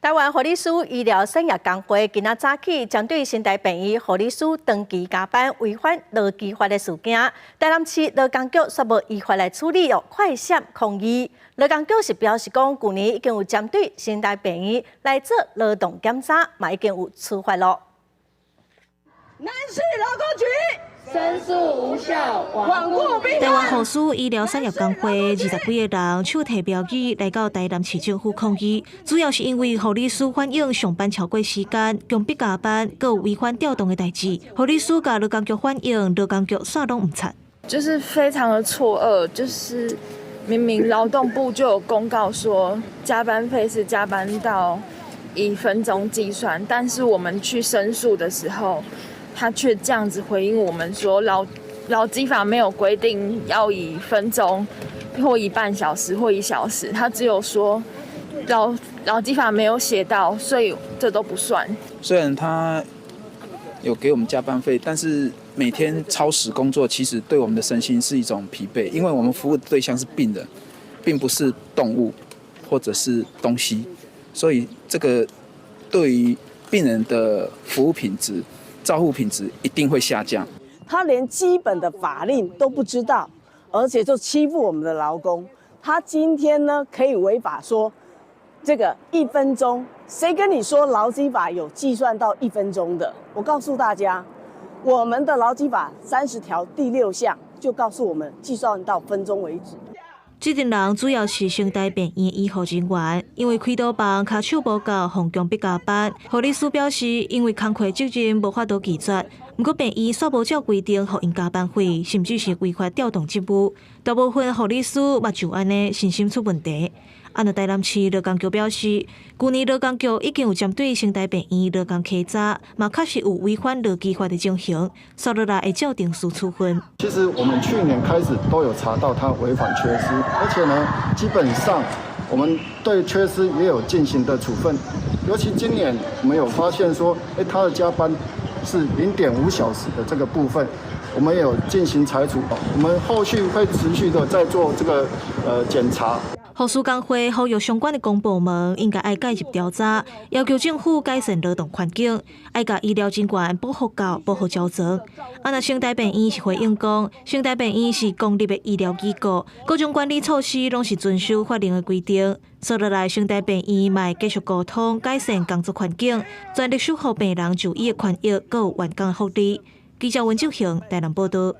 台灣護理師醫療產業工會今仔早起針對成大病院護理師長期加班違反勞基法的事件，台南市勞工局煞無依法來處理哦，快閃抗議。勞工局是表示講，舊年已經有針對成大病院來做勞動檢查，嘛已經有處罰囉。南市勞工局申訴無效，罔顧病台灣護士醫療產業工會20幾个人手提標語來到台南市政府抗議，主要是因為護理師反映上班超過時間、強迫加班，閣有違反調動的代誌。護理師共勞工局反映，勞工局煞攏毋睬。就是非常的錯愕，就是明明勞動部就有公告說加班費是加班到以分鐘計算，但是我們去申訴的時候，他卻這樣子回應我們說勞基法沒有規定要以分鐘或以半小時或一小時，他只有說勞基法沒有寫到，所以這都不算。雖然他有給我們加班費，但是每天超時工作，其實對我們的身心是一種疲憊，因為我們服務的對象是病人，並不是動物或者是東西，所以這個對於病人的服務品質、照護品質一定會下降。他連基本的法令都不知道，而且就欺負我們的勞工。他今天呢可以違法說這個一分鐘，誰跟你說勞基法有計算到一分鐘的？我告訴大家，我們的勞基法30條第6項就告訴我們計算到分鐘為止。這陣人主要是成大病院醫護人員，因為開刀房跤手無夠，予強迫加班。護理師表示，因為工課責任無法度拒絕，毋過病院煞無照規定予𪜶加班費，甚至是違法調動職務。大部分護理師嘛就按呢身心出問題。啊，若台南市勞工局表示，舊年勞工局已經有針對成大病院勞工稽查，嘛確實有違反勞基法的情形，紲落來會照程序處分。其實我們去年開始都有查到他違反缺失，而且呢，基本上我們對缺失也有進行的處分。尤其今年我們有發現說，他的加班是0.5小時的這個部分，我們有進行裁處。我們後續會持續的在做這個檢查。護士工會呼籲相關的公部門應該愛介入調查，要求政府改善勞動環境，愛共醫療人員保護夠、保護周全。啊，若成大病院是回應講，成大病院是公立的醫療機構，各種管理措施攏是遵守法令的規定。紲落來，成大病院嘛會繼續溝通，改善工作環境，全力守護病人就醫的權益，閣有員工的福利。記者溫志雄台南報道。